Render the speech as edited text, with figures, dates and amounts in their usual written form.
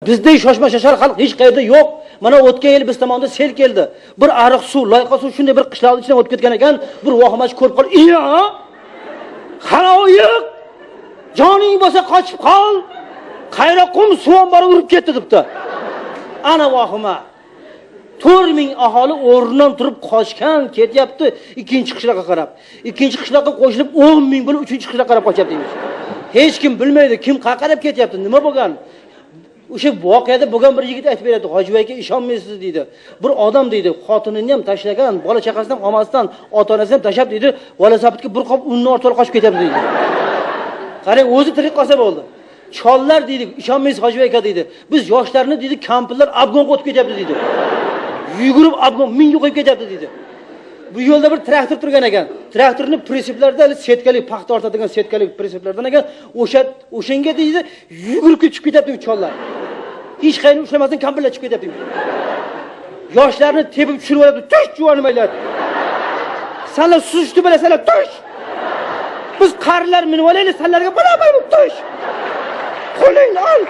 Bizdek shoshma shoshar xalq hech qayerda yo'q. Mana o'tgan yil biz tomonda sel keldi. Bir ariq suv, loyqa suv shunday bir qishloqning ichidan o'tib ketgan ekan, bir vahimachi ko'rib qolib, "Iya! Xaloyiq! Joning bo'lsa qochib qol. Qayroqqum suv ombori urib ketdi" debdi. Ana vahima. 4000 aholi o'rnidan turib qochgan, ketyapti ikkinchi qishloqqa qarab. Ikkinchi qishloqqa qo'shilib 10 ming bo'lib uchinchi qishloqqa qarab qochyapti emish. Hech kim bilmaydi, kim qayerga qarab ketyapti, nima bo'lgan. O'sha voqeada bo'lgan bir yigit aytib beradi, Hoji aka ishonmaysiz deydi. Bir odam deydi, xotinini ham tashlagan, bola chaqasini ham olmasdan, ota-onasini ham tashlab deydi, velosipedga bir qop unni ortib qochib ketyapti deydi. Qarang, o'zi tirik qolsa bo'ldi. Chollar deydi, ishonmaysiz Hoji aka deydi. Biz yoshlarni deydi, kampirlar obgonga o'tib ketyapti deydi. Yugurib obgon mingga qo'yib ketyapti deydi. Bu yo'lda bir traktor turgan ekan. Traktorni prinsiplarida hali setkali paxta ortadigan setkali prinsiplardan ekan. O'sha o'shanga deydi, yugurib chiqib ketyapti chollar. Hech qayerni ushlamasdan kampirlar chiqib ketyapti. Yoshlarni tepib tushirib olyapti. Tush juvanmaylar. Sanlar suzishni bilasanlar, tush. Biz qarilar minib olaylik, sanlarga barobar tush. Qo'lingni ol.